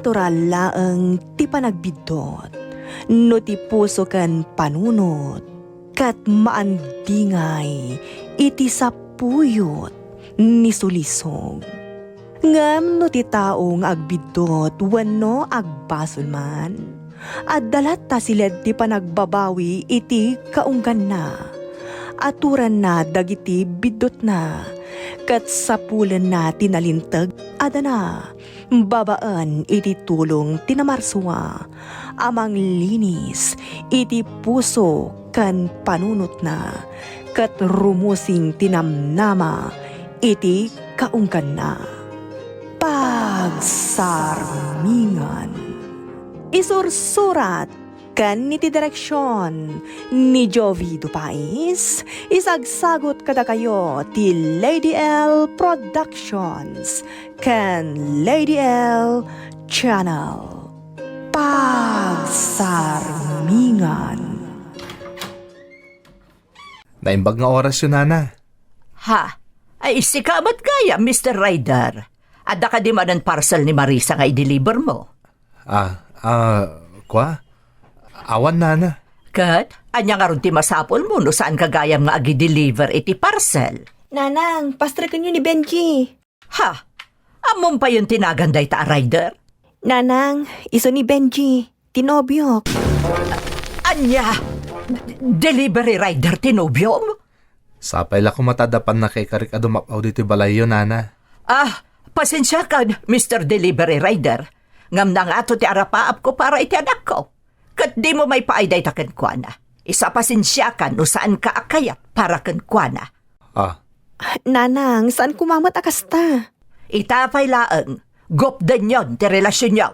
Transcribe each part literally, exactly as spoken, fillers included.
Natural laeng ti panagbiddut no ti puso ken panunot ket maandingay iti sapuyot ni sulisog. Ngem no ti tao nga agbiddut wenno agbasol man, adda latta siled ti panagbabawi iti kaungganna. Aturanna dagiti biddutna, ket sapulenna ti nalinteg a dana babaen iti tulong ti namarsua a manglinis iti puso ken panunotna, ket rumusing ti namnama iti kaungganna. Pagsarmingan. Isursurat ken iti direksion ni Jovi Dupais, isagsagut kadakayo ti Lady L Productions ken Lady L Channel. Pagsarmingan. Naimbag nga orasyo, Nana. Ha? Ay, sika met gayam, Mister Ryder. Adda kadi manen parcel ni Marisa nga i-deliver mo? Ah, ah, kwa? Awan, Nana. Ket, ania ngarud ti masapul mo no saan ka gayam nga agi-deliver iti parcel? Nanang, pastrekenyo ni Benji. Ha? Ammom payen ti nagan dayta a rider? Nanang, isu ni Benji, ti nobiok. Ania? Delivery rider ti nobiom? Sapay la koma ta adda pannakaikarik a dumap-aw ditoy balayyo, Nana. Ah, pasensiakan, Mister Delivery Rider. Ngem nangato ti arapaapko para iti anakko. Ket dimo maipaay dayta kenkuana. Isu a pasensiakan no saanka a kayat para kenkuana. Ah. Nanang, saan koma met a kasta. Ita pay laeng, gupdenyon ti relasionyo.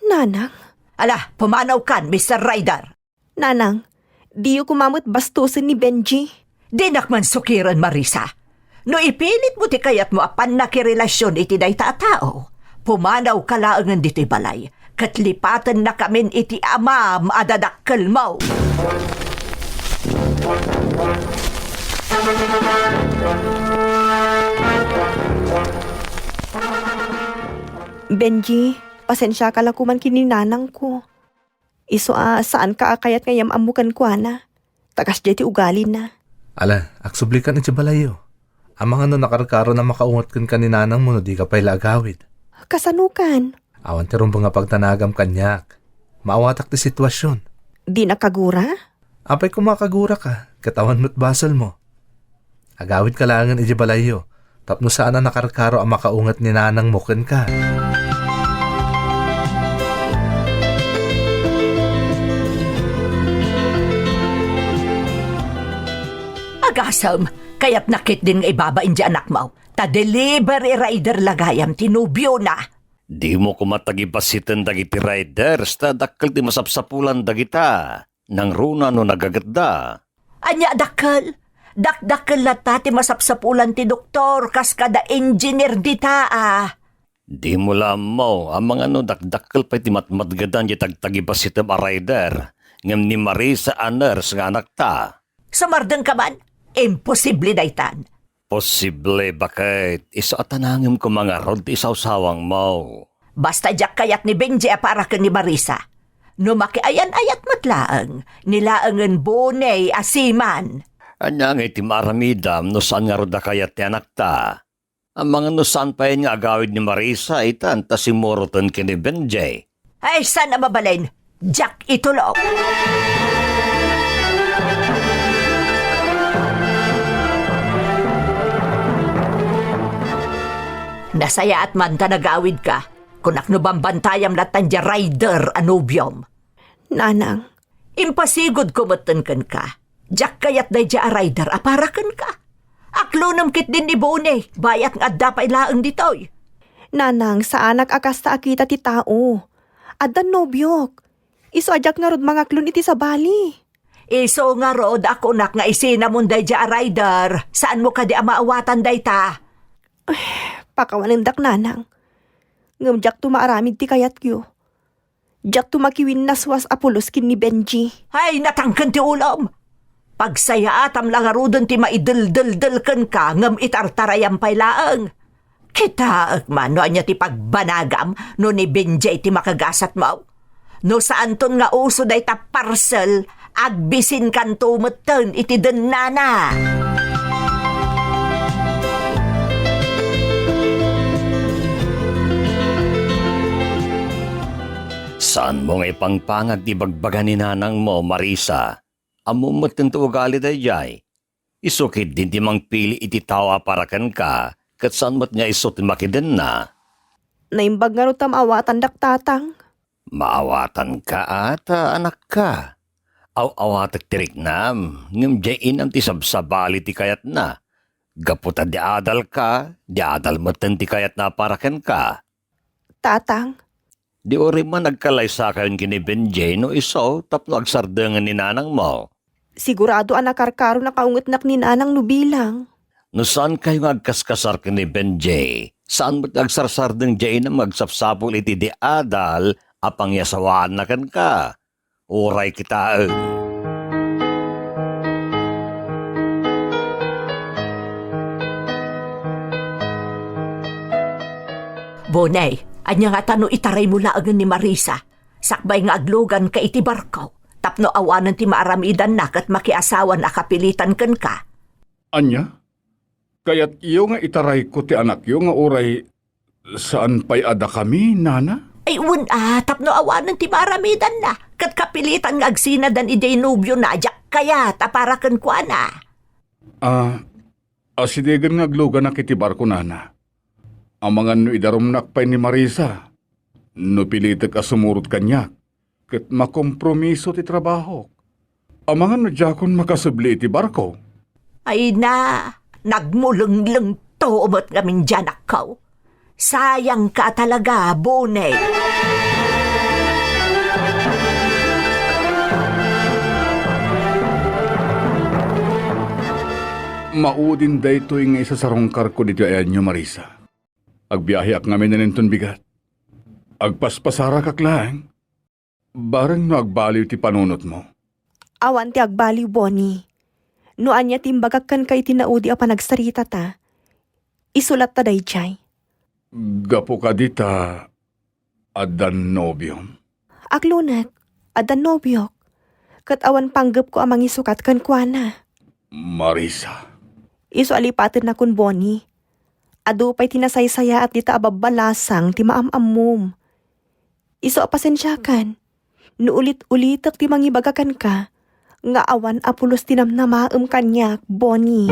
Nanang? Ala, pumanawkan, Mister Rider. Nanang, diyo koma met bastosen ni Benji. Dinak man sukiren, Marisa. No ipilitmo ti kayatmo a pannakirelasion iti dayta a tao, pumanawka laengen ditoy balay, ket lipatennakamin iti amam a dadakkelmo. Benji, pasensiaka la koman ken ni nanangko. Isu a saanka a kayat nga iyam-ammo kenkuana, ta kasdiay ti ugalina. Ala, agsublikan iti balayyo. Amangan no nakarkaron a makaunget kenka ni nanangmo no dika pay la agawid. Kasanokan? Awan ti rumbeng a pagdanagam kaniak. Maawatak ti situasion. Dinak agura? Apay koma a kaguraka, ket awan met basolmo. Agawidka laengen idiay balayyo, tapno saan a nakarkaro a makaunget ni nanangmo kenka. Agasem, kayatna ketdin nga ibabain ti anakmo, ta delivery rider la gayam ti nobiona. Dimo koma tagibasiten dagiti riders, ta dakkel ti masapsapulan dagita. Nangruna no nagagetda. Ania a dakkel? Dakdakkel latta ti masapsapulan ti doktor kas kada engineer dita a. Dimo la ammo, amangan no dakdakkel pay ti matmatgedan ti tagtagibasitem a rider, ngem ni Marisa a nurse nga anakta. Sumardengka man? Imposible daytan. Posible, baket. Isu a tanangem koma ngarud ti isawsawangmo. Basta diak kayat ni Benji a para ken ni Marisa. No makiayan-ayat met laeng, ni laengen Boney a seaman. Ania ngay ti maaramidam no saan ngarud a kayat ti anakta? Amangan no saan pay nga agawid ni Marisa itan ta simuroten ken ni Benji. Ay, saan a mabalin? Diak itulok! Nasayaat man ta nagawidka. Kunak no bambantayam lattan diay rider a nobiom. Nanang. Impasigudko metten kenka. Diak kayat daydiay a rider a para kenka. Aklonem ketdin ni Boney, bayat nga adda pay laeng ditoy. Nanang, saanak a kasta a kita ti tao. Addan nobiok. Isu a diak ngarud mangaklon iti sabali. Isu ngarud a kunak nga isinamon daydiay a rider, saanmo kadi a maawatan dayta? Ay, pakawanendak, nanang. Ngem diakto maaramid ti kayatyo. Diakto makiwinnaswas a pulos ken ni Benji. Ay, natangken ti ulom! Pagsayaatam la ngaruden ti maideldeldel kenka ngem itartarayam pay laeng. Kitaek man no ania ti pagbanagam no ni Benjay ti makagasatmo. No saanton nga uso dayta parcel, agbisinkanto metten iti dennana. Saanmo nga ipangpangag ti ibagbaga ni nanangmo, Marisa. Ammom metten ti ugali daydiay. Isu ketdin ti mangpili iti tao a para kenka, ket saan met nga isu ti makidenna. Naimbag ngarud ta maawatandak, Tatang. Maawatanka, a, ta anakka. Aw-awatek ti riknam, ngem diay inam ti sabsabali ti kayatna. Gapu ta diay adalka, diay adal metten ti kayatna a para kenka. Tatang. Di uray man agkalaysakayon ken ni Benjay no isu tapno agsardengen ni nanangmo. Sigurado a nakarkaro nakaungetnak ni nanang no bilang. No saankayo nga agkaskasar ken ni Benjay, saan met nga agsarsardeng diay inam nga agsapsapul iti diay adal a pangiasawaanna kenka. Uray kitaen. Bonay, ania ngata no itaraymo laengen ni Marisa, sakbay nga agluganka iti barko, tapno awanen ti maaramidanna ket makiasawan a kapilitan kenka? Ania? Kayatyo nga itarayko ti anakyo nga uray saan pay a dakami, nana? Ay, wen a, tapno awanen ti maaramidanna, ket kapilitan nga agsinadan idiay nobiona, diak kayat a para kenkuana. Ah, asidegen nga agluganak iti barko, nana. Amangan no idarumnak pay ni Marisa, no pilitek a sumurot kaniak, ket makompromiso ti trabahok. Amangan no diakon makasubli iti barko. Ay na, nagmulenglengto met ngamin diay anakko. Sayangka talaga, Bonay. Maudin daytoy nga isasarungkarko ditoy ayanyo, Marisa. Agbiaheak ngamin inton bigat. Agpaspasarakak laeng. Bareng no agbaliw ti panunotmo. Awan ti agbaliw, Bonnie. No ania ti imbagak kenka iti naudi a panagsaritata, isu latta daydiay. Gapu kadi ta addan nobiom? Aglunek, addan nobiok. Ket awan panggepko a mangisukat kenkuana. Marisa. Isu a lipatennakon, Bonnie. Adu pay ti nasaysayaat dita a babbalasang ti maam-ammom. Isu a pasensiakan no ulit-ulitek ti mangibaga kenka nga awan a pulos ti namnamaem kaniak, Bonnie.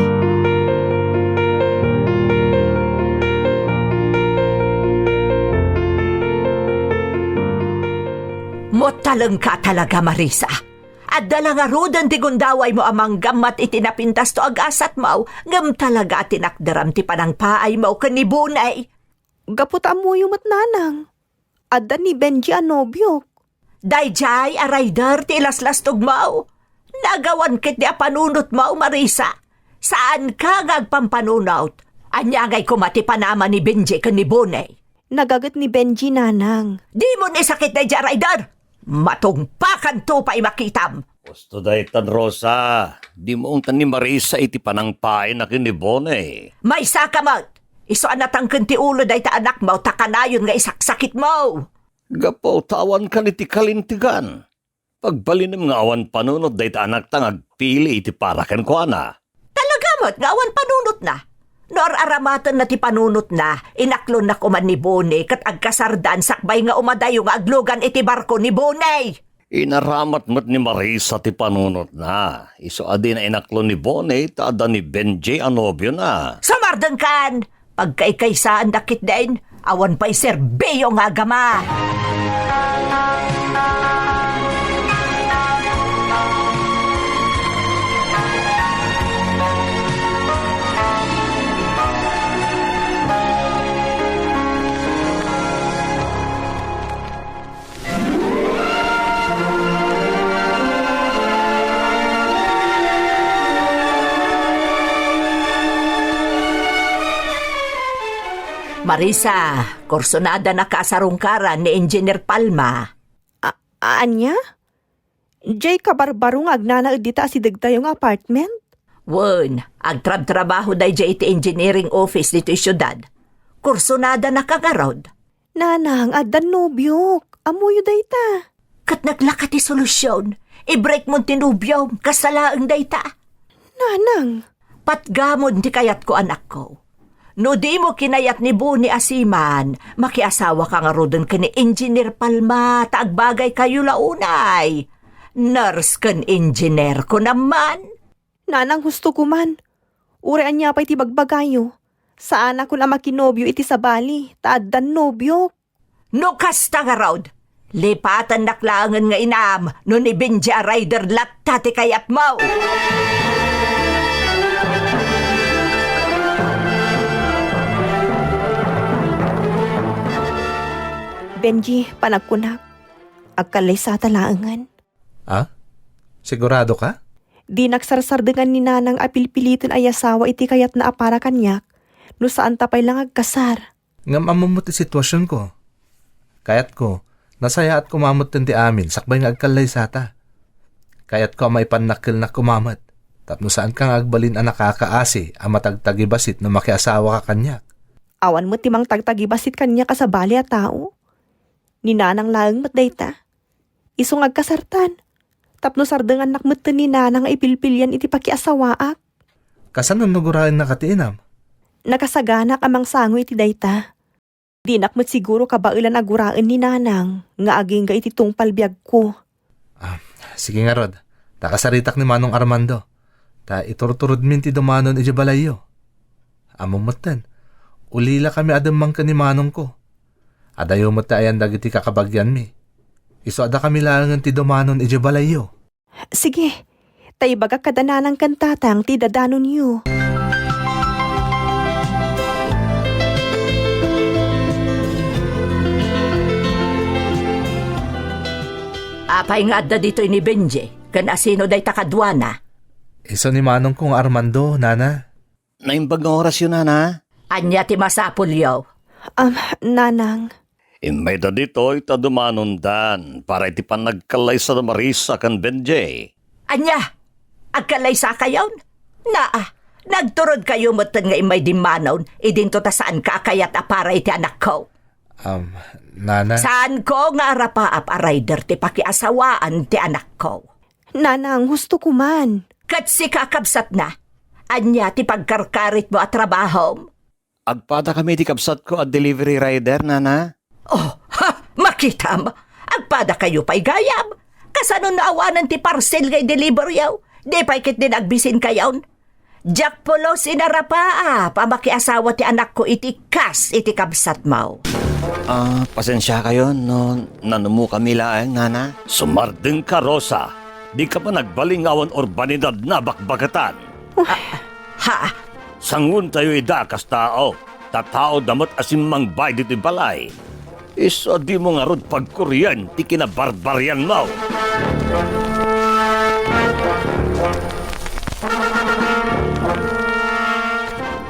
Muttalengka talaga, Marisa. Adda la ngaruden ti gundawaymo a manggammat iti napintasto a gasatmo, ngem talaga a tinakderam ti panangpaaymo ken ni Bonnie. Gapu ta ammoyo met, nanang. Adda ni Benji a nobiok. Daydiay a rider ti ilaslastogmo. Nagawan ketdi a panunotmo, Marisa. Saanka nga agpampanunot. Ania ngay koma ti panama ni Benji ken ni Bonnie? Nagaget ni Benji, nanang. Dimon isakit daydiay a rider! Matungpakanto pay makitam! Usto daytan, Rosa. Dimo ungtan ni Marisa iti panangpaayna ken ni Bonnie. Maysaka met! Isu a natangken ti ulo dayta anakmo ta kanayon nga isaksakitmo. Gapu ta awankan iti kalintegan. Pagbalinem nga awan panunot dayta anakta nga agpili iti para kenkuana. Talaga met nga awan panunotna. No ar-aramatenna ti panunotna, inaklonna koman ni Bonnie ket agkasardan sakbay nga umadayo nga aglugan iti barko ni Bonnie. Inaramat met ni Marisa ti panunotna. Isu a dina inaklon ni Bonnie ta adda ni Benji a nobiona. Sumardengkan! Pagkaykaysaanda ketdin, awan pay serbio nga agama. Marisa, kursonadanaka a sarungkaran ni Engineer Palma. A-, ania? Jay kabarbaro nga agnanaed dita asidegtayo nga apartment? Wen, agtrabtrabaho dayjay iti engineering office ditoy siudad. Kursunada na ka ngarud. Nanang, addan nobiok. Ammoyo dayta. Ket naglaka ti solusyon. I-break mon ti nobiom. Kasta laeng dayta. Nanang. Patgamon ti kayatko, anakko. No dimo kinayat ni Boni a seaman, makiasawa ka ngaruden ken ni Engineer Palma, ta agbagay kayo la unay. Nurse ken engineer ko naman. Nanang, husto ko man. Uray ania pay ti bagbagayo, saanakon a makinobio iti sabali, ta addan nobiok. No kasta ngarud, lipatennak laengen nga inam no ni Benji a rider latta ti kayatmo. Benji, panagkunak, agkallaysata laengen. Ah? Sigurado ka? Dinak sarsardengan ni Nanang a pilpiliten a iyasawa iti kayatna a para kaniak, no saanta pay la nga agkasar. Ngem ammom ti situasionko. Kayatko, nasayaat koma metten ti amin sakbay nga agkallaysata. Kayatko a maipannakkelnak koma met, tapno saanka nga agbalin a nakakaasi a matagtagibasit no makiasawa ka kaniak. Awan met ti mangtagtagibasit kaniak a sabali a tao. Ni Nanang laeng met dayta. Isu nga agkasartan, tapno sardengannak metten ni Nanang nga ipilpilian iti pakiasawaak. Kasano no guraennaka ti inam? Nakasaganak a mangsango iti dayta. Dinak met siguro kabaelan a guraen ni Nanang nga agingga iti tungpal biagko. Ah, sige ngarud, ta kasaritak ni Manong Armando. Ta iturturudmin ti dumanon idiay balayyo. Ammom metten, ulilakami a dimmaen ken ni manongko. Adayo met ti ayan dagiti kakabagianmi. Isu a dakami laengen ti dumanon idiay balayyo. Sige, ta ibagak kada Nanang ken Tatang ti dadanonyo. Apay nga adda ditoy ni Benji, ken asino dayta kaduana? Isu ni manongko nga Armando, nana. Naimbag nga orasyo, nana. Ania ti masapulyo? Am, nanang. Immayda ditoy ta dumanondan para iti panagkallaysa da Marisa ken Benji. Ania? Agkallaysakayon? Naa, nagturodkayo metten nga immay dimmanon, idinto ta saanka a kayat a para iti anakko. Um, nana. Saanko nga arapaap a rider ti pakiasawaan ti anakko. Nanang, husto ko man. Ket sika, kabsatna, ania ti pagkarkaritmo a trabahom? Agpadakami ti kabsatko a delivery rider, nana. Oh, ha! Makitam! Agpadakayo pay gayam! Kasano no awanen ti parcel nga i-deliveryo? Di pay ketdin agbisinkayonto? Diak pulos inarapaap a makiasawa ti anakko iti kas iti kabsatmo. Ah, pasensiakayon no nanumokami laeng, nana. Sumardengka, Rosa. Dika man agbalin nga awan urbanidad a bakbakatan. Ha? Sangoentayo ida a kas tao, ta taoda met a simmangbaay ditoy balay. Isu a dimo ngarud pagkurien ti kinabarbarianmo.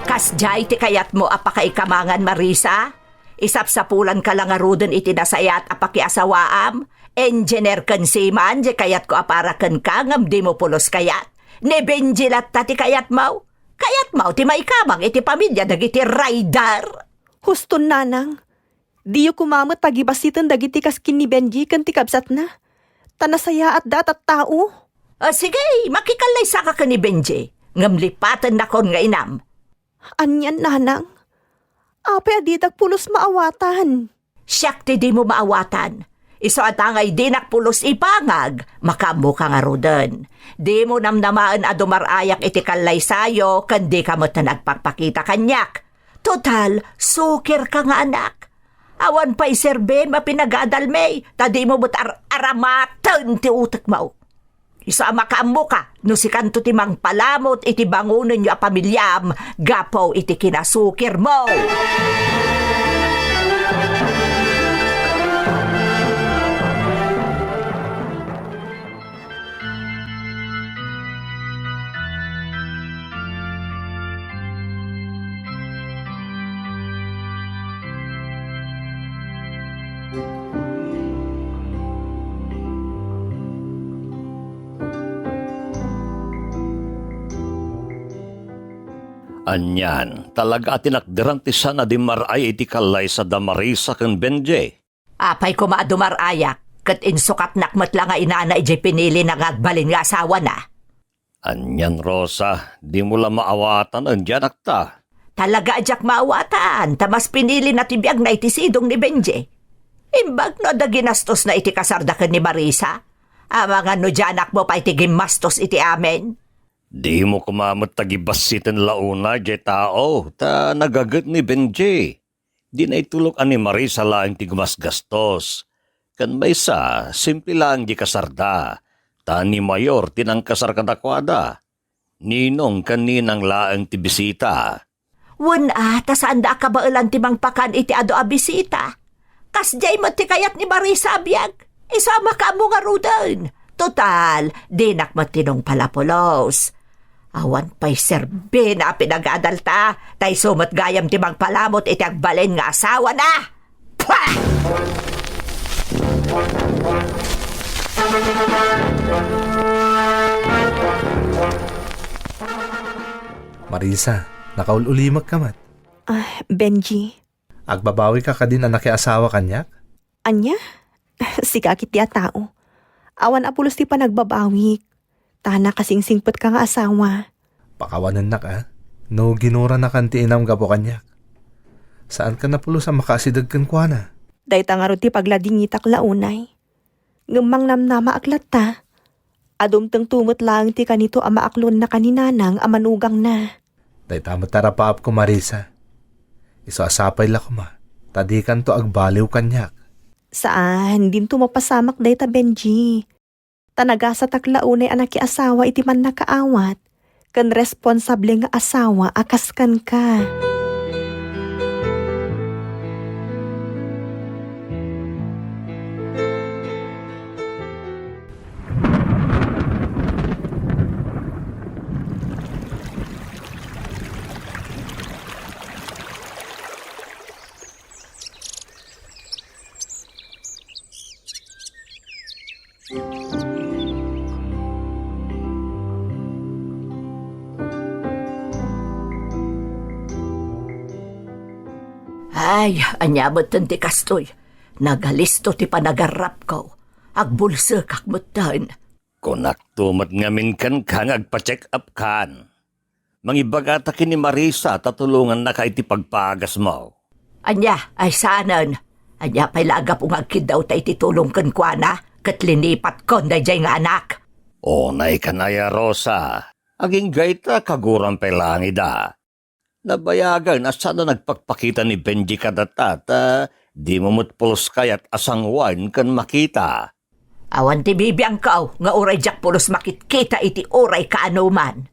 Kasdiay ti kayatmo a pakaikamangan, Marisa? Isapsapulanka la ngaruden iti nasayaat a pakiasawaam? Engineer ken seaman diay kayatko a para kenka ngem dimo pulos kayat. Ni Benji latta ti kayatmo? Kayatmo ti maikamang iti pamilia dagiti rider? Huston, nanang. Diyo koma met pagibasiten dagiti kas ken ni Benji ken ti kabsatna. Ta nasayaatda a tattao. Ah, sige, makikallaysaka ken ni Benji. Ngem lipatennakon nga inam. Anian, nanang? Apay a didak pulos maawatan? Siak ti dimo maawatan. Isu a ta ngay dinak pulos ibangag, makaammoka ngaruden. Dimo namnamaen a dumar-ayak iti kallaysayo ken dika metten agpakpakita kaniak. Total, sukirka nga anak. Awan pay serbim a pinagadalmi, ta dimo met ar-, aramaten ti utekmo. Isu a makaammoka no sikanto ti mangpalamut iti bangonenyo a pamiliam gapu iti kinasukirmo. Anian, talaga a tinakderan ti saan a dimar-ay iti kallaysa da Marisa ken Benji. Apay koma a dumar-ayak, ket insukatnak met la nga inana idiay pinilina nga agbalin nga asawana. Anian, Rosa, dimo la maawatanen diay anakta? Talaga a diak maawatan, ta mas pinilina ti biagna iti sidong ni Benji. Imbag no adda ginastosna iti kasarda ken ni Marisa. Amangan no diay anakmo pay ti gimmastos iti amin. Dimo koma met ta gibassiten la unay diay tao, ta nagaget ni Benji. Di naitulok a ni Marisa laeng ti gumasgastos. Ken maysa, simple laeng diay kasarda, ta ni Mayor ti nangkasar kadakuada. Ninong ken ninang laeng ti bisita. Wen a, ta saanda a kabaelan ti mangpakan iti adu a bisita. Kasdiay met ti kayat ni Marisa a biag. Isu a makaammo ngaruden. Total, dinak met tinungpal a pulos. Awan pay serbina a pinagadalta, ta isu met gayam ti mangpalamut iti agbalin nga asawana. Pah! Marisa, nakaul-ulimekka met. Ah, Benji. Agbabawika kadin a nakiasawa kaniak? Ania? Sika ketdi a tao. Awan a pulos ti panagbabawik. Ta nakasingsingpetka nga asawa. Pakawanennak a, no ginuranakan ti inam gapu kaniak. Saanka a pulos a makaasideg kenkuana. Dayta ngarud ti pagladingitak la unay. Ngem mangnamnamaak latta. A dumtengto met laeng ti kanito a maaklonnaka ni Nanang a manugangna. Dayta met ti arapaapko, Marisa. Isu a sapay la koma, ta dikanto agbaliw kaniak. Saan, dinto mapasamak dayta, Benji. Ta nagasatak la unay a nakiasawa iti mannakaawat, ken responsable nga asawa a kas kenka. Ay, ania metten ti kastoy? Nagalisto ti panagarrapko. Agbulsekak metten. Kunakto met ngamin kenka nga agpa-check up kan. Mangibagata ken ni Marisa ta tulongannaka iti pagpagasmo. Ania, ay saanen? Ania pay la a gapu nga agkiddawta iti tulong kenkuana ket linipatkon daydiay nga anak? Unay kan aya, Rosa. Agingga ita, kaguram pay laeng ida. Nabayagen a saan a nagpakpakita ni Benji kadata, ta dimo met pulos kayat a sanguen ken makita. Awan ti bibiangko nga uray diak pulos makitkita iti uray kaanoman.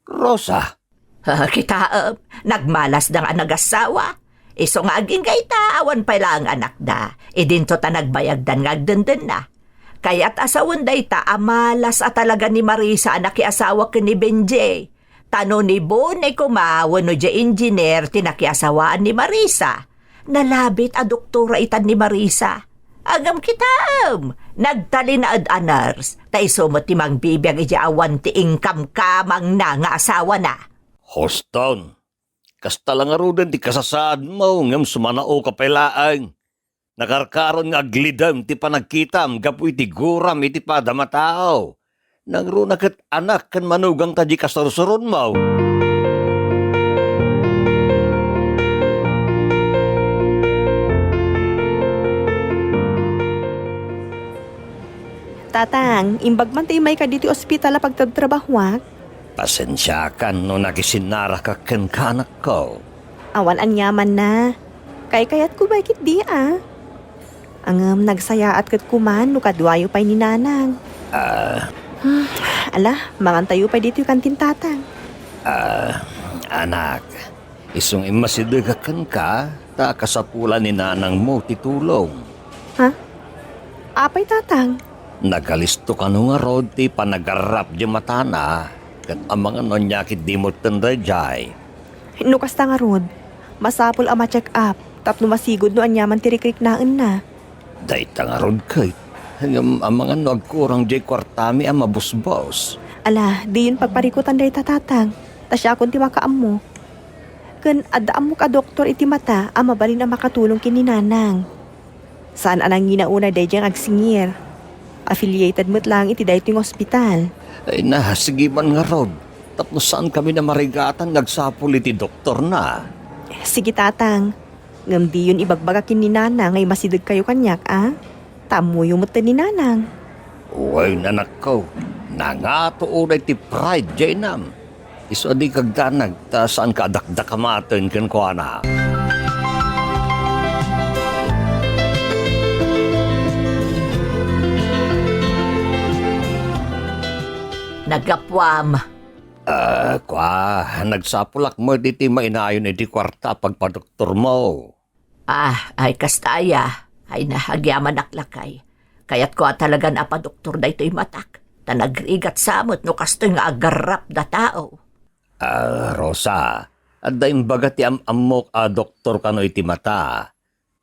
Rosa! Ah, kitaem, nagmalasda nga nagasawa. Isu nga agingga ita, awan pay laeng anakda. Idinto ta nagbayagdan nga agdendenna. Kayat a sawen dayta a malas a talaga ni Marisa a nakiasawa ken ni Benji. Ta no ni Bone koma wenno diay engineer ti nakiasawaan ni Marisa, nalabit a doktora itan ni Marisa. Ngem kitaem, nagtalinaed a nurse, ta isu met ti mangbibiag idiay awan ti inkamkamangna nga asawana. Houston, kasta la ngaruden ti kasasaadmo ngem sumanaoka pay laeng. Nakarkaron nga aglidem ti panagkitam gapu iti guram iti padam a tao. Nangruna ket anak ken manugangta diay kasursuronmo. Tatang, imbag man ta immayka ditoy ospital a pagtrabtrabahoak. Pasensiakan no nakisinnarakak kenka, anakko. Awan aniamanna. Kaykayatko pay ketdi a. Ngem nagsayaat ket koma no kaduayo pay ni Nanang. Ah. Hmm, ala, mangantayo pay ditoy kantin, Tatang. Ah, anak, isu nga immasidegak kenka, ta kasapulan ni nanangmo ti tulong. Ha? Apay, Tatang? Nagalisto kano ngarud ti panagarrap diay matana, ket amangan no ania ketdi metten daydiay. No kasta ngarud, masapul a ma-check up tapno masigud no aniaman ti rikriknaenna. Dayta ngarud ket, ngem amangan no agkurang diay kuartami a mabusbos. Ala, diyon pagparikutan dayta, Tatang. Ta siakon ti makaammo. Ken adda ammok a doktor iti mata a mabalin a makatulong ken ni Nanang. Saan a nangina unay daydiay nga agsingir. Affiliated met laeng iti daytoy nga ospital. Ay na, sige man ngarud. Tapno saan kami a marigatan nga agsapul iti doktorna. Sige, Tatang. Ngem diyon ibagbaga ken ni Nanang nga imasidegkayo kaniak, a? Ta ammoyo met ni Nanang. Wen, anakko, nangato unay ti pride, Jainam. Isu a dika agdanag, ta saanka a dakdakamaten kenkuana. Naggapuam. Ah, kua, nagsapulak met iti mainayon iti kuarta a pagpadoktormo. Ah, ay kasta aya. Ay na, agyamanak lakay. Kayatko a talagan a padoktor daytoy matak. Ta nagrigat sa met no kastoy nga agarrap da tao. Ah, Rosa, adda imbaga ti am-ammok a doktor kano iti mata.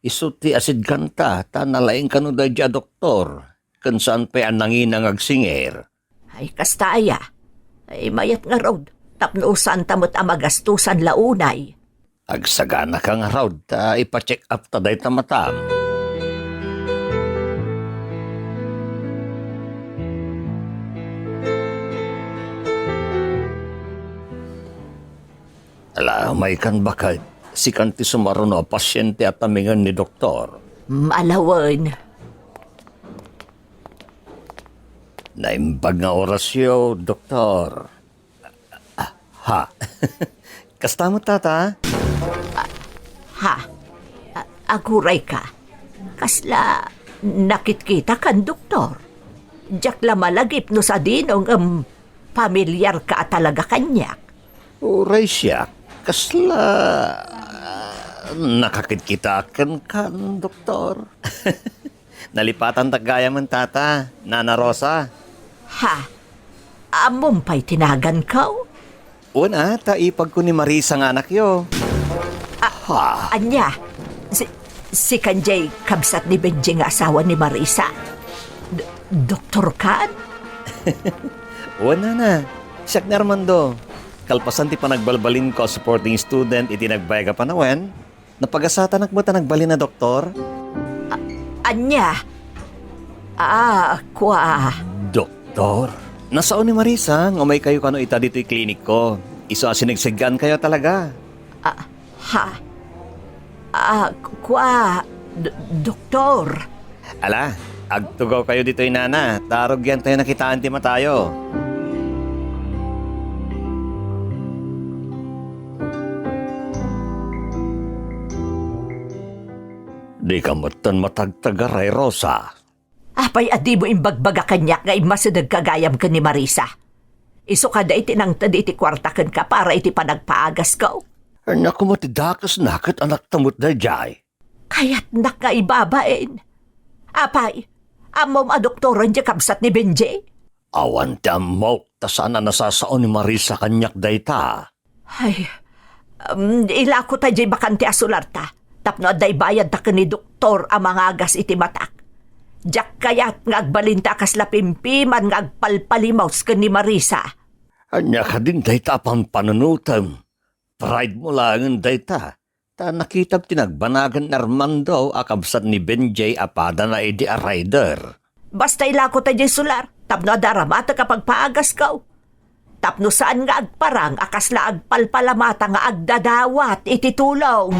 Isu ti asidkanta, ta nalaing kano daydi a doktor. Ken saan pay a nangina nga agsingir. Ay, kasta aya. Ay, mayat ngarud. Tapno saan ta met a magastusan la unay. Agsaganaka ngarud ta ipa-check up ta dayta matam. Ala, maykan baket, sikan ti sumaruno a pasiente a tamingen ni doktor. Malawen. Naimbag nga orasyo, doktor. Ah, ha. Kasta met, tata? Ah, ha? Ah, aguray ka. Kasla nakitkita kan doktor. Diak la malagip no sadino ngem pamilyar ka a talaga kaniak. Uray siak, kasla nakakitkita kenkan, doktor. Nalipatantak gayam, tata, Nana Rosa. Ha? Ammom pay ti naganko? Wen a, ta ipagko ni Marisa nga anakyo. Ah, ha? Ania? Si, sikan jay kabsat ni Benji nga asawa ni Marisa? D-, doktor kan? Wen, nana. Siak ni Armando. Kalpasan ti panagbalbalinko a supporting student iti nagbayag a panawen, napagasatanak met a nagbalin a doktor. A-, ania? Ah, kua. Doktor? Nasao ni Marisa nga umaykayo kano ita ditoy klinikko. Isu a sinegseggaankayo talaga. Ah, ha? Ah, kua, d-, doktor. Ala, agtugawkayo ditoy, nana, ta rugiantayon a kitaan ti matayo. Dika metten matagtagaray, Rosa. Apay a dimo imbagbaga kaniak nga immasidegka gayam ken ni Marisa? Isu kadi ti nangted iti kuarta kenka para iti panagpaagasko? Ania koma ti dakesna ket anakta met daydiay? Kayatnak nga ibabain. Apay, ammom a doktoren ti kabsat ni Benji? Awan ti ammok, ta saan a nasasao ni Marisa kaniak dayta. Ay, um, ilako ta jay bakante a solarta, tapno adda ibayadta ken ni doktor a mangagas iti matak. Diak kayat nga agbalinta a kasla pimpiman nga agpalpalimaws ken ni Marisa. Ania kadin dayta a pampanunotem? Pride mo laengen dayta. Ta nakitam ti nagbanagan ni Armando a kabsat ni Benjay a padana idi a rider. Basta ilako ta diay solar, tapno adda aramatek a pagpaagasko. Tapno saan nga agparang a kasla agpalpalamata nga agdadawat iti tulong.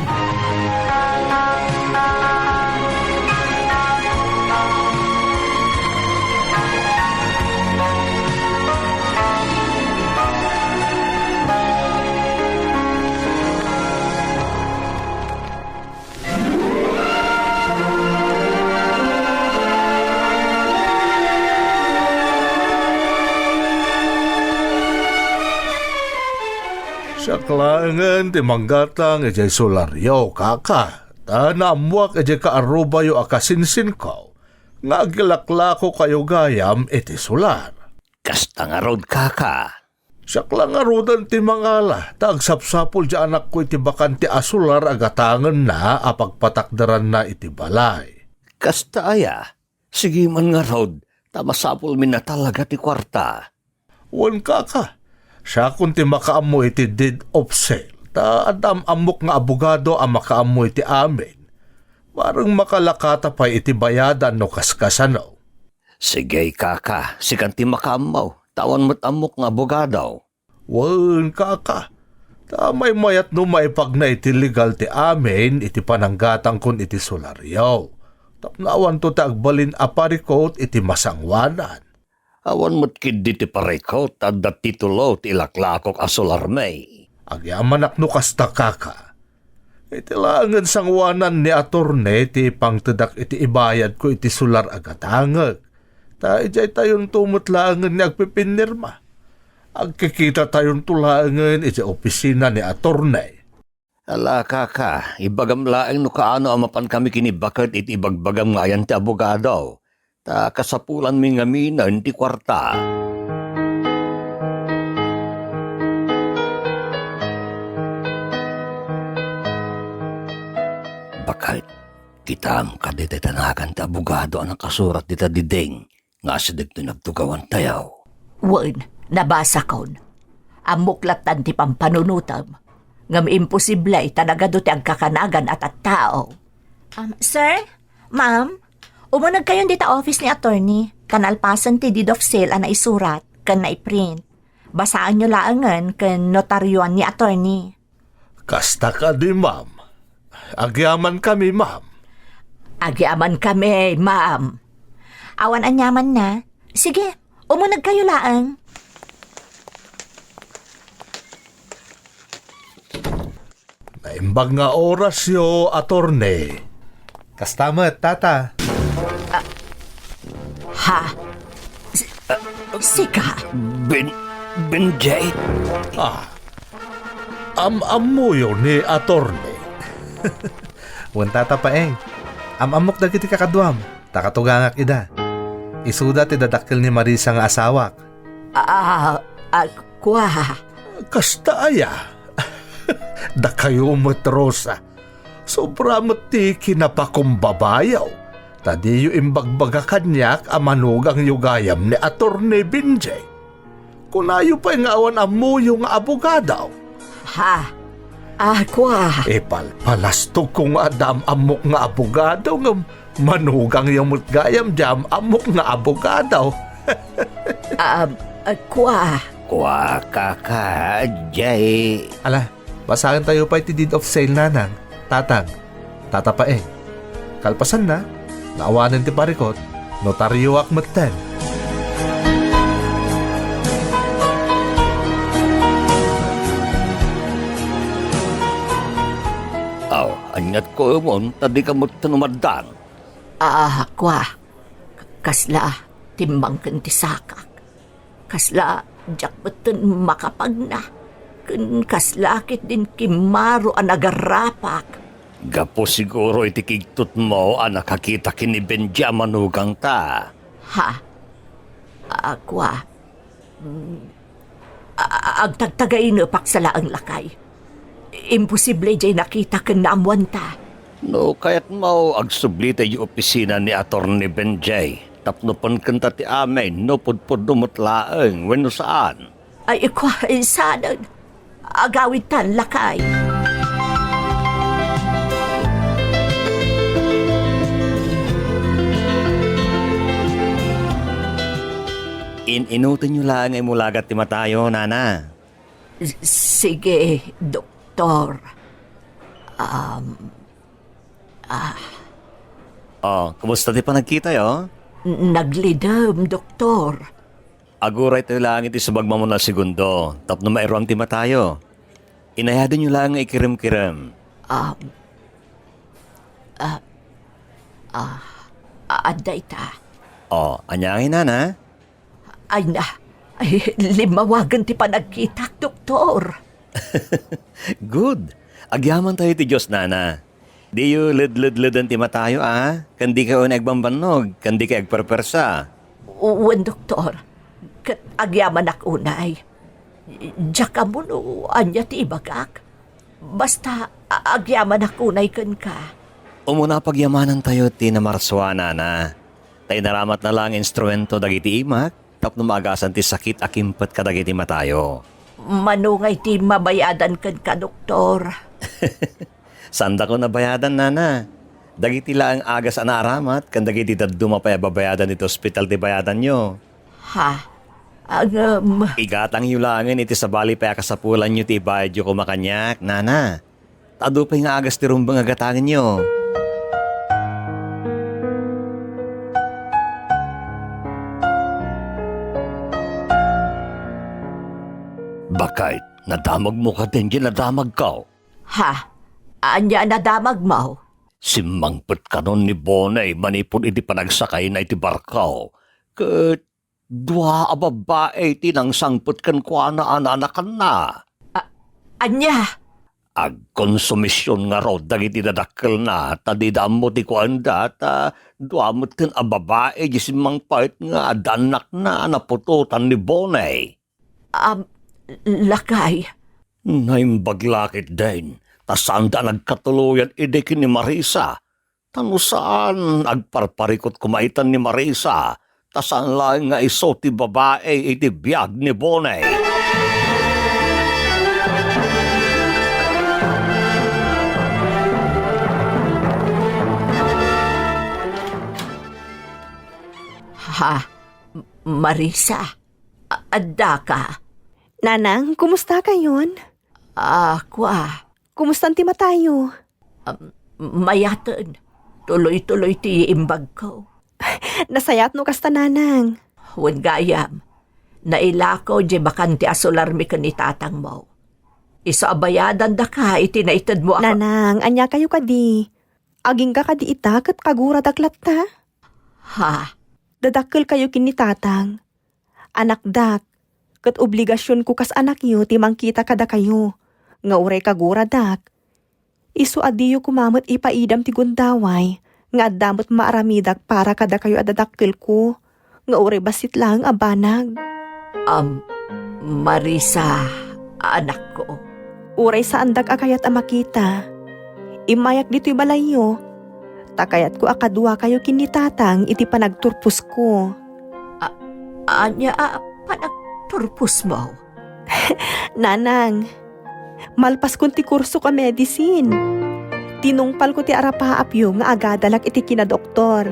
Siak laengen ti manggatang idiay solaryo, kaka, ta naammoak idiay kaarubayo a kasinsinko nga agilaklakokayo gayam iti solar. Kasta ngarud, kaka. Siak la ngaruden ti mangala, ta agsapsapul ti anakko iti bakante a solar a gatangenna a pagpatakderanna iti balay. Kasta aya? Sige man ngarud, ta masapulmi a talaga ti kuarta. Wen, kaka, siakon ti makaammo iti deed of sale, Ta adda am-ammok nga abogado a makaammo iti amin. Bareng makalakata pay iti bayadan no kaskasano. Sige, kaka, sikan ti makaammo, ta awan met ammok nga abogado. Wen, kaka, ta maymayat no maipagna iti legal ti amin iti pananggatangkon iti solaryo. Tapno awanto ti agbalin a parikot iti masangoanan. Awan met ketdi ti parikot ta adda titulo ti ilaklakok a solarmi. Agyamanak no kasta, kaka. Iti laengen sangoanan ni atorne ti pangtedak iti ibayadko iti solar a gatangek. Ta idiay tayonto met laengen nga agpipinirma. Agkikita tayonto laengen iti opisina ni atorne. Ala, kaka, ibagam laeng no kaano a mapankami ken ni baket iti ibagbagam nga ayan ti abogado. Ta kasapulanmi ngaminen ti kuarta. Baket, kitaem kadi ti tanagan ti abogado a nakasurat dita Diding nga asideg ti nagtugawantayo. Wen, nabasakon. Ammok lattan ti pampanunotem. Ngem imposible ta nagadu ti agkakanagan a tattao. Um, sir? Ma'am? Umunegkayon dita office ni attorney, ta nalpasen ti deed of sale a naisurat ken naiprint. Basaenyo laengen ken notarioan ni attorney. Kasta kadi, ma'am. Agyamankami, ma'am. Agyamankami, ma'am. Awan aniamanna. Sige, umunegkayo laeng. Naimbag nga orasyo, atorne. Kasta met, tata. Ha? Si-, sika? Ben-, Benjay? Ah, am-ammoyo ni atorne. Wen, tata Paeng. Am-ammok dagiti kakaduam, ta katugangak ida. Isuda ti dadakkel ni Marisa nga asawak. Ah, ah, kua. Kasta aya? Dakayo met, Rosa. Sobra met ti kinapakumbabayo. Ta diyo imbagbaga kaniak a manugangyo gayam ni Attorney Benjay. Kunayo pay nga awan ammoyo nga abogado. Ha? Ah, kua. Ipalpalastogko nga adda am-ammok nga abogado, ngem manugangyo met gayam diay am-ammok nga abogado. Ah, ah, kua. Kua, kaka, jay. Ala, basaentayo pay ti deed of sale, nanang, tatang, tata Paeng. Kalpasanna, no awanen ti parikot, notarioak metten. Aw, aniat ko, Emon, ta dika metten umaddan? Ah, kua, kasla, timmangken ti sakak. Kasla, diak metten makapagna. Ken kasla ketdin kimmaro a nagarapak. Gapu siguro iti kigtotmo a nakakita ken ni Benji a manugangta. Ha? Ah, kua. Mm. A-, a-, agtagtagainepak sa laeng, lakay. Imposible jay nakita ken naammoanta. No kayatmo, agsubli tay opisina ni Attorney Benjay tapno penkenta ti amin no pudpudno met laeng wenno saan. Ay, kua, insanen. Agawidtan, lakay. In-inutenyo laeng nga imulagat ti matayo, nana. S-, sige, doktor. Um, ah. Oh, kumusta ti panagkitayo? N-, naglidem, doktor. Aguraytayo laeng iti subagmamon a segundo tapno mairuam ti matayo. Inayadenyo laeng nga ikiremkirem. Um, ah, ah, ah, adda ita. Oh, ania ngay, nana? Ay na, ay, limmawagen ti panagkitak, doktor. Good. Agyamantayo iti Dios, nana. Diyo ledledleden ti matayo, a? Ken dikayo unay agbambannog, ken dikayo agperpersa. Wen, doktor. Ket agyamanak unay. Diak ammo no ania ti ibagak. Basta, a-, agyamanak unay kenka. Umuna, pagyamanantayo ti namarsua, nana. Ta inaramatna laeng nga instrumento dagiti imak tapno maagasan ti sakit a kimpet kadagiti matayo. Mano ngay ti mabayadan kenka, doktor? Saandakon a bayadan, nana. Dagiti laeng agas a naaramat ken dagiti dadduma pay a babayadan iti ospital ti bayadanyo. Ha? Ngem igatangyo laengen iti sabali pay a kasapulanyo ti ibayadyo koma kaniak, nana. Ta adu pay nga agas ti rumbeng a gatangenyo. Baket, nadamagmo kadin diay nadamagko? Ha? Ania a nadamagmo? Simmangpet kanon ni Boney manipud idi panagsakayna iti barko. Ket dua a babbai ti nangsangpet kenkuana a naanakanna. A-, ania? Agkonsumision ngarud dagiti dadakkelna, ta dida ammo ti kuanda, ta dua metten a babai ti simmangpet nga adda annakna a naputotan ni Boney. Am, lakay. Naimbag la ketdin, ta saanda a nagkatuloyan idi ken ni Marisa. Ta no saan, agparparikut koma itan ni Marisa, ta saan laeng nga isu ti babai iti biag ni Boney. Ha? M-, Marisa? A-, addaka? Nanang, kumusta kayon? Ah, kua. Kumustan ti matayo? Am, mayaten. Tuloy-tuloy ti imbagko. Nasayaat no kasta, nanang. Wen gayam, nailako diay bakante a solarmi ken ni tatangmo. Isu a bayadan daka iti naitedmo a ka- Nanang, ania kayo kadi? Agingga kadi ita ket kaguradak latta? Ha? Dadakkel kayo ken ni tatang. Anakdak, ket obligasionko kas anakyo ti mangkita kadakayo, nga uray kaguradak. Isu a diyo koma met ipaidam ti gundaway nga adda met maaramidak para kadakayo a dadakkelko, nga uray bassit laeng a banag. Am, Marisa, anakko. Uray saandak a kayat a makita, immayak ditoy balayyo, ta kayatko a kaduakayo ken ni tatang iti panagturposko. A-, ania a panagturposmo? Nanang, malpaskon ti kursok a medicine. Tinungpalko ti arapaapyo nga agadalak iti kinadoktor,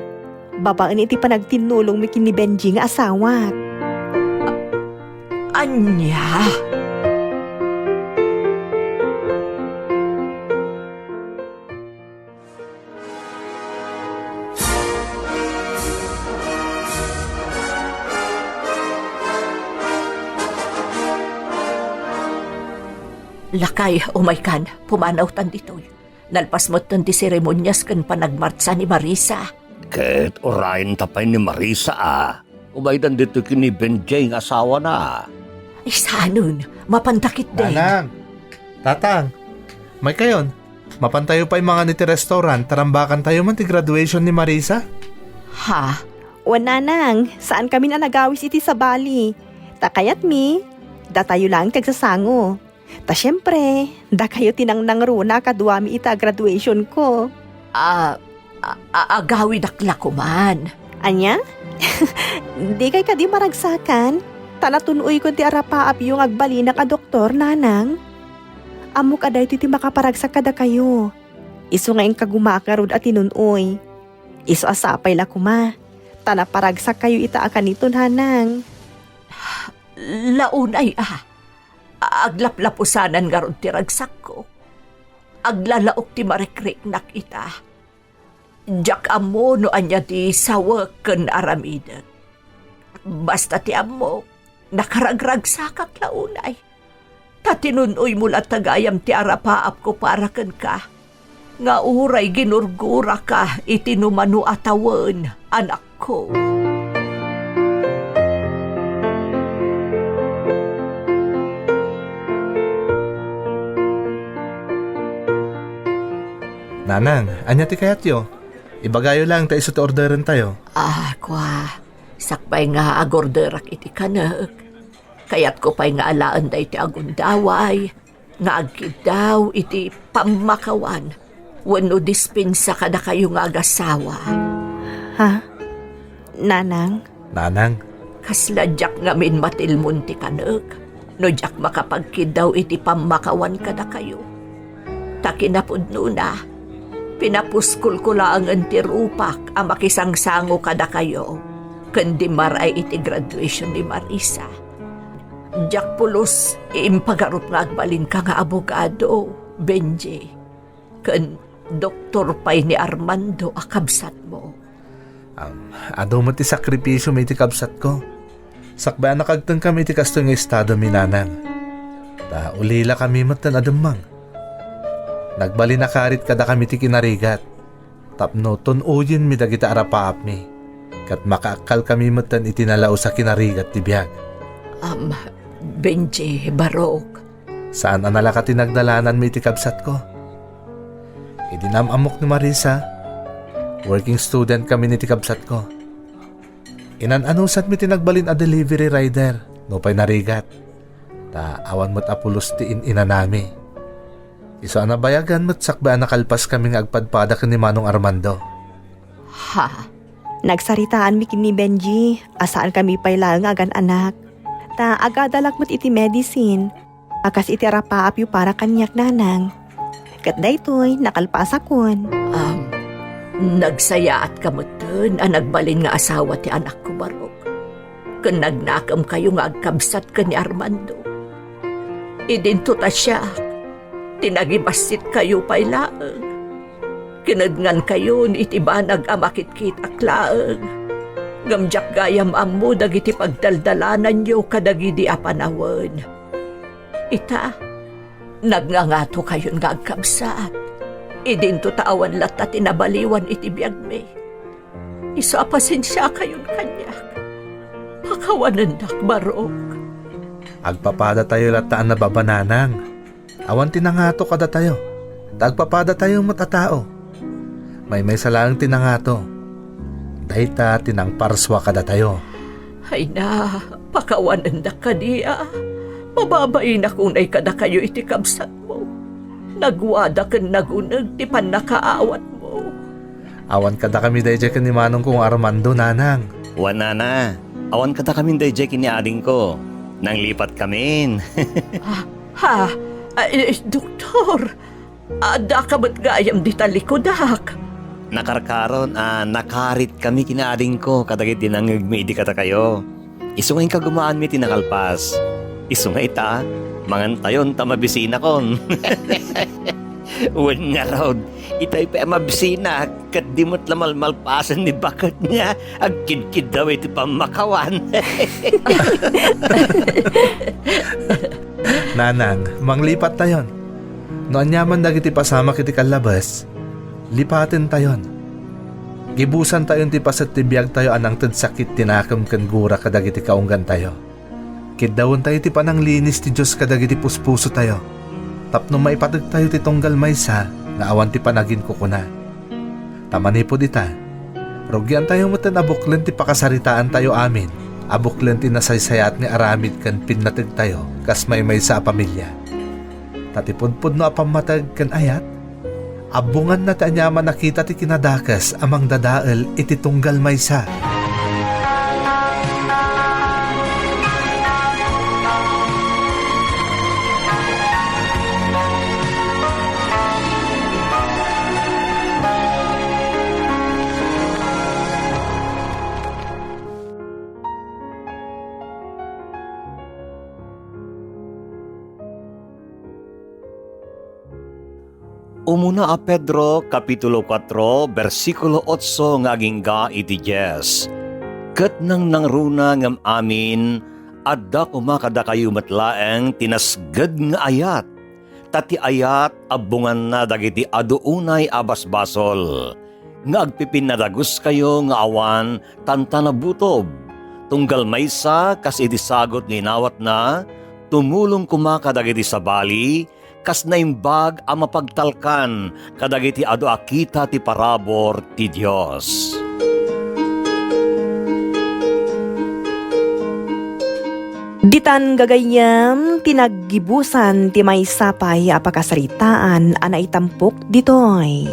babaen iti panagtinnulongmi ken ni Benji nga asawak. Ania? Lakay, umaykan, pumanawtan ditoy. Nalpas metten ti seremonias ken panagmartsa ni Marisa. Ket urayenta pay ni Marisa a umaydan ditoy ken ni Benjay nga asawana. Ay, saanen, mapanta ketdin. Nanang, tatang, maykayon, mapantayo pay mangan iti restaurant, ta rambakantayo man ti graduation ni Marisa. Ha? Wen, nanang, saankamin a nagawis iti sabali. Ta kayatmi, datayo laeng ti agsasango. Ta siempre, dakayo ti nangnangruna a kaduami ita a graduationko. A, a, a, agawidak la koman. Ania? Dikay kadi maragsakan? Ta natun-oyko ti arapaapyo nga agbalinak a doktor, nanang. Ammok a daytoy ti makaparagsak kadakayo. Isu nga inkagumaak ngarud a tinun-oy. Isu a sapay la koma, ta naparagsakkayo ita a kaniton, nanang. Launay a, aglaplapusanan ngarud ti ragsakko. Aglalaok ti marikriknak ita. Diak ammo no ania ti sawek ken aramidek. Basta ti ammok, nakaragragsakak la unay. Ta tinun-oymo latta gayam ti arapaapko para kenka, nga uray ginurguraka iti numano a tawen, anakko. Nanang, ania ti kayatyo? Ibagayo laeng ta isu ti orderentayo. Ah, kua, sakbay nga agorderak iti kanek, kayatko pay nga alaen daytoy a gundaway nga agkiddaw iti pammakawan wenno dispensa kadakayo nga agasawa. Ha? Nanang? Nanang? Kasla diak ngamin matilmon ti kanek. no diak makapagkiddaw iti pammakawan kadakayo. Ta kinapudnona, pinapuskol ko laengen ti rupak a makisangsango kadakayo ken dimmaray iti graduation ni Marisa. Diak pulos impagarup nga agbalinka nga abogado, Benji, ken doktor pay ni Armando a kabsatmo. Am, adu met ti sakripisio mi iti kabsatko. Sakbay a nakagtengkam iti kastoy nga estado mi, Nanang. Ta ulila kami metten a demmeng. Nagbalin a karit kadakami ti kinarigat. Tapno tun-oyenmi dagiti arapaapmi. Ket makaakkalkami metten iti nalaus a kinarigat ti biag. Am, Benji, Barok. Saan a nalaka ti nagdalananmi iti kabsatko. Idi naam-ammok ni Marisa, working student kami iti kabsatko. Inan-anusanmi ti nagbalin a delivery rider, nupay narigat. Ta awan met a pulos ti in-inanami. Isu a nabayagan met sakbay a nakalpaskami nga agpadpada ken ni Manong Armando. Ha? Nagsaritaanmi ken ni Benji a saankami pay laeng nga agan-anak. Ta agadalak met iti medicine, a kas iti arapaapyo para kaniak, Nanang. Ket daytoy, nakalpasakon. Am, nagsayaatka metten a nagbalin nga asawa ti anakko, Barok. Ken nagnakemkayo nga agkabsat ken ni Armando. Idinto ta siak, ti nagibassitkayo pay laeng. Kinedngankayon iti banag a makitkitak laeng. Ngem diak gayam ammo dagiti pagdaldalananyo kadagidi a panawen. Ita, nagngangatokayon nga agkabsat. Idinto ta awan latta ti nabaliwan iti biagmi. Isu a pasensiakayon kaniak. Pakawanendak, Barok. Agpapadatayo latta a nababa, Nanang. Awan ti nangato kadatayo. Ta agpapadatayo met a tao. Maymaysa laeng ti nangato. Dayta ti nangparsua kadatayo. Ay na, pakawanendak kadi a. Mababainak unay kadakayo iti kabsatmo. Nagwada ken naguneg ti pannakaawatmo. Awan kadakami daydiay ken ni manongko nga Armando, Nanang. Wen, Nana, awan kadakamin daydiay ken ni adingko. Nanglipatkamin. Ah, ha? Ay, doktor, addaka met gayam dita likudak. Nakarkaron a nakaritkami ken ni adingko kadagiti nangngegmi idi kadakayo. Isu nga inkagumaanmi ti nakalpas. Isu nga ita, mangantayon ta mabisinakon. Wen ngarud, itay pay a mabisinak, ket di met la malmalpasen ni baketna, agkidkiddaw iti pammakawan. Nanang, manglipattayon. No aniaman dagiti pasamak iti kallabes, lipatentayon. Gibusantayon ti paset ti biagtayo a nangted sakit ti nakem ken gura kadagiti kaunggantayo. Kiddawentayo ti pananglinis ti Dios kadagiti puspusotayo, tapno maipategtayo ti tunggal maysa nga awan ti panaginkukuna. Ta manipud ita, rugiantayo metten a buklen ti pakasaritaantayo amin a buklen ti nasaysayaat nga aramid ken pinnategtayo kas maymaysa a pamilia. Ta ti pudpudno a pammateg ken ayat, abbonganna ti aniaman a kita ti kinadakes a mangdadael iti tunggal maysa. Umuna a Pedro, Kapitulo kuatro, bersikulo otso nga agingga iti dies. Ket nangnangruna ngem amin, adda koma kadakayo met laeng ti nasged nga ayat. Ta ti ayat, abbonganna dagiti adu unay a basbasol. Nga agpipinnadaguskayo nga awan tantanabutob. Tunggal maysa, kas iti sagut nga inawatna, tumulong koma kadagiti sabali, kas naimbag a mapagtalkan kadagiti adu a kita ti parabur ti Dios. Ditan gagayyem ti naggibusan ti maysa pay a pakasaritaan a naitampok ditoy.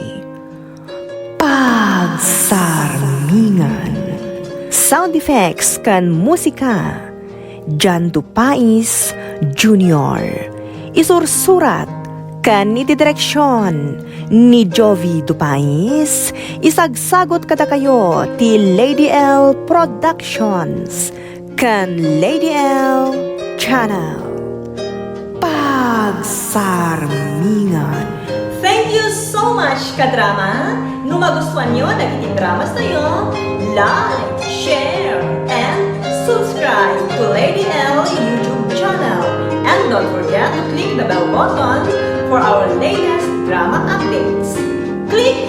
Pagsarmingan. Sound effects ken musika, Jan Dupais, Junior. Isursurat ken iti direksion ni Jovi Dupais, isagsagut kadakayo ti Lady L Productions ken Lady L Channel. Pagsarmingan. Thank you so much, kadrama! No magustuanyo dagiti dramas tayo, like, share, and subscribe to Lady L YouTube channel. And don't forget to click the bell button for our latest drama updates. Click